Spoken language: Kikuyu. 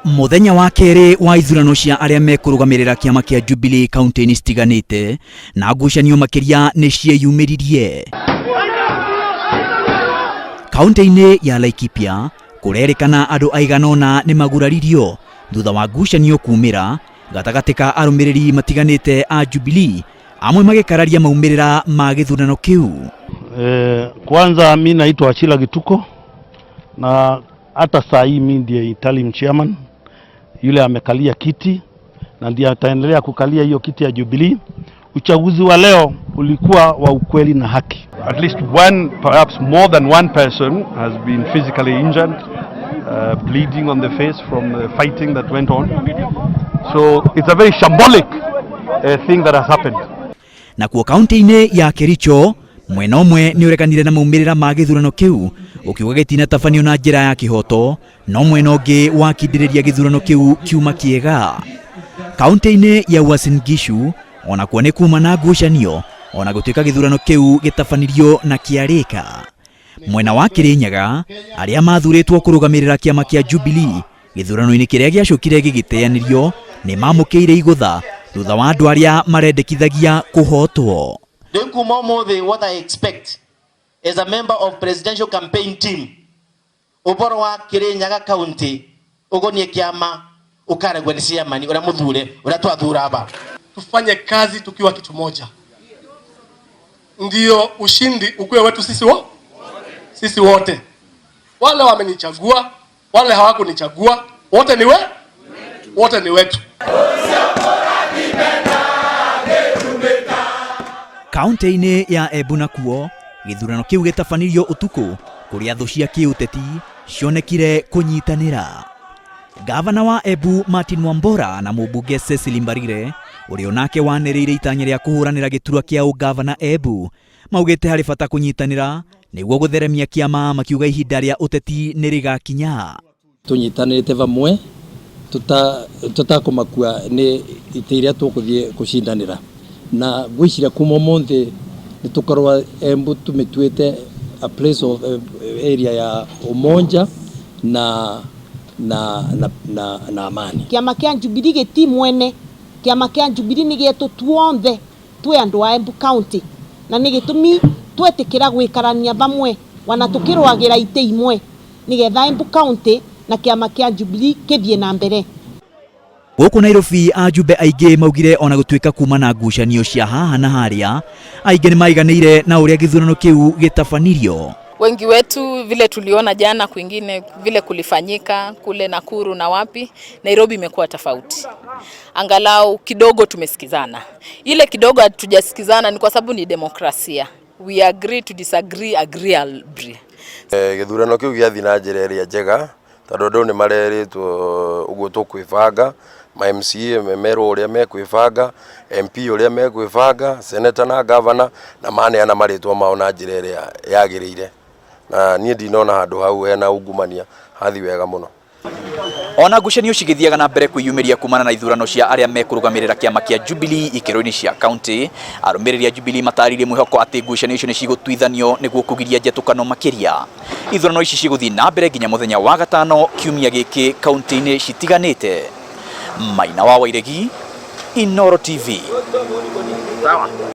Mũthenya wa kerĩ wa ithurano cia arĩa mekũrũgamĩrĩra kĩama kĩa Jubilee kaunti-inĩ citiganĩte na ngucanio makĩria nĩ cieyumĩririe. Kaunti-inĩ ya Laikipia kũrerĩkana andũ aigana ũna nĩ maguraririo thutha wa ngucanio kumĩra gatagatĩ ka arũmĩrĩri matiganĩte a Jubilee, amwe magĩkararia maumĩrĩra ma gĩthurano kĩu. Kwanza mi naitwa Achila Gituko na hata saa hii mi ndiye interim chairman yule amekalia kiti na ndiye ataendelea kukalia hiyo kiti ya Jubilee. Uchaguzi wa leo ulikuwa wa ukweli na haki. At least one, perhaps more than one person has been physically injured, bleeding on the face from the fighting that went on. So it's a very shambolic thing that has happened. Nakuo kaunti-inĩ ya Kericho, mwena ũmwe nĩ ũreganire na maumĩrĩra ma gĩthurano kĩu ũkiuga gĩtinatabanio na njĩra ya kĩhoto, no mwena ũngĩ wakindĩrĩria gĩthurano kĩu kiuma kĩega. Kaunti-inĩ ya Uasin Gishu onakuo nĩ kuma na ngucanio ona gũtuĩka gĩthurano kĩu gĩtabanirio na kĩarĩka. Mwena wa Kirinyaga, arĩa mathurĩtwo kũrũgamĩrĩra kĩama kĩa Jubilee gĩthurano-inĩ kĩrĩa gĩacokire gĩgĩteanĩrio nĩ mamũkĩire igũtha thutha wa andũ arĩa marendekithagia kũhotwo. Rĩu kuma ũmũthĩ, what I expect as a member of presidential campaign team, ũboro wa Kirinyaga County ũgonie kĩama ũkaregwo nĩ chairman ũrĩa mũthure ũrĩa twathura aba. Tufanye kazi tukiwa kitu moja, ndio ushindi ukuwe wetu sisi wote. Wale wamenichagua, wale hawakunichagua, wote ni wetu. Kaunti-inĩ ya Embu nakuo gĩthurano kĩu gĩtabanirio ũtukũ kũrĩa thũ cia kĩũteti cionekire kũnyitanĩra. Gavana wa Embu Martin Wambora na mũmbunge Cecily Mbarire, ũrĩa onake wanĩrĩire itanya rĩa kũhũranĩra gĩturwa kĩa ũgavana Embu, maugĩte harĩ bata kũnyitanĩra nĩguo gũtheremia kĩama, makiuga ihinda rĩa ũteti nĩ rĩgakinya. Tunyitanĩte vamwe tũtakũmakua nĩ itĩ iria tũkũthiĩ kũcindanĩra na ngwĩciria kuma ũmũthĩ nĩ tũkorwo Embu tũmĩtuĩte a place of area ya umoja na amani. Kĩama kĩa Jubilee gĩti mwene, kĩama kĩa Jubilee nĩ gĩetũ tuonthe twĩ andũ a Embu County, na nĩ gĩtũmi twetĩkĩra gwĩkarania vamwe wana tũkĩrũagĩra itĩ imwe nĩgetha Embu County na kĩama kĩa Jubilee kĩthiĩ na mbere. Gũkũ Nairobi, ajumbe aingĩ maugire ona gũtuĩka kuma na ngucanio cia haha na harĩa, aingĩ nĩ maiganĩire na ũrĩa gĩthurano kĩu gĩtabanirio. Wengi wetu vile tuliona jana kwingine vile kulifanyika kule Nakuru na wapi, Nairobi imekuwa tofauti. Angalau kidogo tumesikizana. Ile kidogo hatujasikizana ni kwa sababu ni demokrasia. We agree to disagree agreeably. Gĩthurano kĩu gĩathiĩ na njĩra ĩrĩa njega tondũ andũ nĩ marerĩtwo ũguo tũkwĩbanga, ma MCA merwo ũrĩa mekwĩbanga, MP ũrĩa mekwĩbanga, senator na governor, na maneana marĩtwa mao na njĩra ĩrĩa yagĩrĩire, na niĩ ndinona handũ hau hena ungumania, hathi wega mũno. Ona ngucanio cigĩthiaga na mbere kwĩyumĩria kumana na ithurano cia arĩa mekũrũgamĩrĩra kĩama kĩa Jubilee ikĩro-inĩ cia kaunti, arũmĩrĩri a Jubilee matarĩirie mwĩhoko atĩ ngucanio icio nĩ cigũtuithanio nĩguo kũgiria njetũkano makĩria. Ithurano ici cigũthiĩ na mbere nginya mũthenya wa gatano kiumia gĩkĩ kaunti-inĩ citiganĩte. Maina wa Wairegi, Inooro TV.